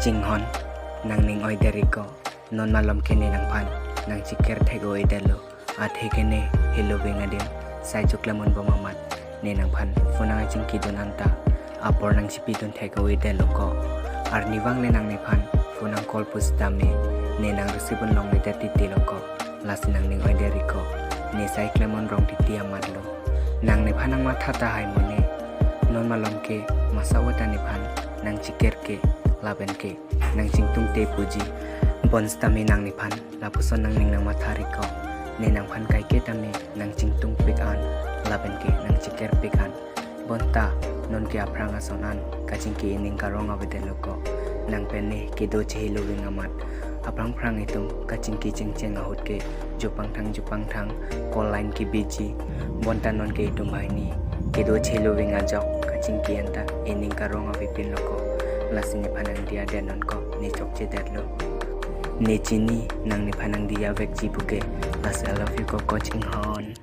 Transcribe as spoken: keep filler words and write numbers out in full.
Chinghon, nangning oideriko, non malom ke ne nangphan nangchiker thek-o-edetlo. Athe ke ne helo veng adim sai choklemon bom amat ne nangphan phone nangchingkidun anta apor nangchipidun thek-o-edetlo ko. Arnivang le nang nephan phone nang call pusitame ne nang receive-un longledet titilo ko. Lasi nangning oideriko, ne sai klemon rong titi amatlo. Nang nephan nangmatha tahai mo ne. Non malom ke masa vota nephan nangchiker ke, lapen ke nangchingtungte puji. Bonsitame nang nephan lapuson nangning nangmathariko, ne nangphan kaike tame nangchingtungpik an, lapen ke nangchikerpik an. Bonta non ke aphrang ason an kachingki ening karong avedetlo ko. Nang pen ne kedo chehelo veng amat. Aphrang phrang itum kachingki chengcheng ahut ke jupangthang jupangthang, call line ke busy. Bonta non ke itum banghini kedo chehelo veng ajok kachingki anta ening karong avepinlo ko. Lasi nephan nangdiyadet non ko, ne chokchedetlo. Ne chini nang nephan nangdiya vekji puke. Lasi I love you ko, ko Chinghon.